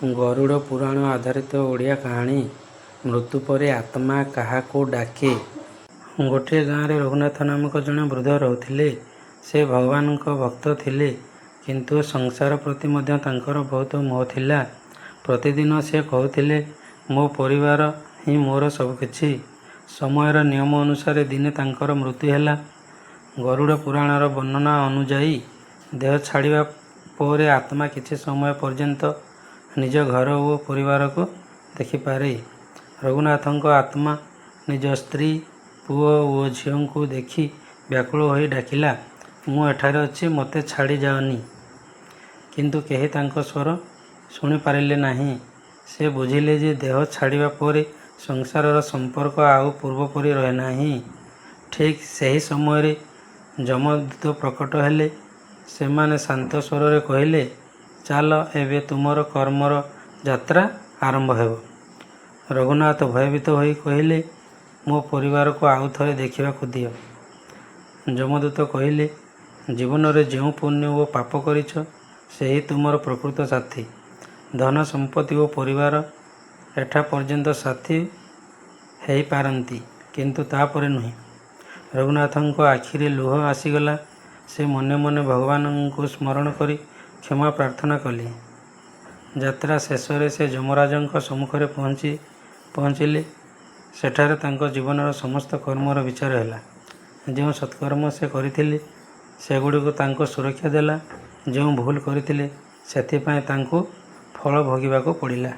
ଗରୁଡ଼ ପୁରାଣ ଆଧାରିତ ଓଡ଼ିଆ କାହାଣୀ। ମୃତ୍ୟୁ ପରେ ଆତ୍ମା କାହାକୁ ଡାକେ? ଗୋଟିଏ ଗାଁରେ ରଘୁନାଥ ନାମକ ଜଣେ ବୃଦ୍ଧ ରହୁଥିଲେ। ସେ ଭଗବାନଙ୍କ ଭକ୍ତ ଥିଲେ, କିନ୍ତୁ ସଂସାର ପ୍ରତି ମଧ୍ୟ ତାଙ୍କର ବହୁତ ମୋହ ଥିଲା। ପ୍ରତିଦିନ ସେ କହୁଥିଲେ, "ମୋ ପରିବାର ହିଁ ମୋର ସବୁକିଛି।" ସମୟର ନିୟମ ଅନୁସାରେ ଦିନେ ତାଙ୍କର ମୃତ୍ୟୁ ହେଲା। ଗରୁଡ଼ ପୁରାଣର ବର୍ଣ୍ଣନା ଅନୁଯାୟୀ, ଦେହ ଛାଡ଼ିବା ପରେ ଆତ୍ମା କିଛି ସମୟ ପର୍ଯ୍ୟନ୍ତ ନିଜ ଘର ଓ ପରିବାରକୁ ଦେଖିପାରେ। ରଘୁନାଥଙ୍କ ଆତ୍ମା ନିଜ ସ୍ତ୍ରୀ, ପୁଅ ଓ ଝିଅଙ୍କୁ ଦେଖି ବ୍ୟାକୁଳ ହୋଇ ଡାକିଲା, "ମୁଁ ଏଠାରେ ଅଛି, ମୋତେ ଛାଡ଼ି ଯାଅନି।" କିନ୍ତୁ କେହି ତାଙ୍କ ସ୍ୱର ଶୁଣିପାରିଲେ ନାହିଁ। ସେ ବୁଝିଲେ ଯେ ଦେହ ଛାଡ଼ିବା ପରେ ସଂସାରର ସମ୍ପର୍କ ଆଉ ପୂର୍ବପରି ରହେ ନାହିଁ। ଠିକ୍ ସେହି ସମୟରେ ଯମଦୂତ ପ୍ରକଟ ହେଲେ। ସେମାନେ ଶାନ୍ତ ସ୍ୱରରେ କହିଲେ, "ଚାଲ, ଏବେ ତୁମର କର୍ମର ଯାତ୍ରା ଆରମ୍ଭ ହେବ।" ରଘୁନାଥ ଭୟଭୀତ ହୋଇ କହିଲେ, "ମୋ ପରିବାରକୁ ଆଉ ଥରେ ଦେଖିବାକୁ ଦିଅ।" ଯମଦୂତ କହିଲେ, "ଜୀବନରେ ଯେଉଁ ପୁଣ୍ୟ ଓ ପାପ କରିଛ, ସେହି ତୁମର ପ୍ରକୃତ ସାଥୀ। ଧନ, ସମ୍ପତ୍ତି ଓ ପରିବାର ଏଠା ପର୍ଯ୍ୟନ୍ତ ସାଥୀ ହେଇପାରନ୍ତି, କିନ୍ତୁ ତା'ପରେ ନୁହେଁ।" ରଘୁନାଥଙ୍କ ଆଖିରେ ଲୁହ ଆସିଗଲା। ସେ ମନେ ମନେ ଭଗବାନଙ୍କୁ ସ୍ମରଣ କରି କ୍ଷମା ପ୍ରାର୍ଥନା କଲେ। ଯାତ୍ରା ଶେଷରେ ସେ ଯମରାଜଙ୍କ ସମ୍ମୁଖରେ ପହଞ୍ଚିଲେ। ସେଠାରେ ତାଙ୍କ ଜୀବନର ସମସ୍ତ କର୍ମର ବିଚାର ହେଲା। ଯେଉଁ ସତ୍କର୍ମ ସେ କରିଥିଲେ, ସେଗୁଡ଼ିକ ତାଙ୍କୁ ସୁରକ୍ଷା ଦେଲା। ଯେଉଁ ଭୁଲ କରିଥିଲେ, ସେଥିପାଇଁ ତାଙ୍କୁ ଫଳ ଭୋଗିବାକୁ ପଡ଼ିଲା।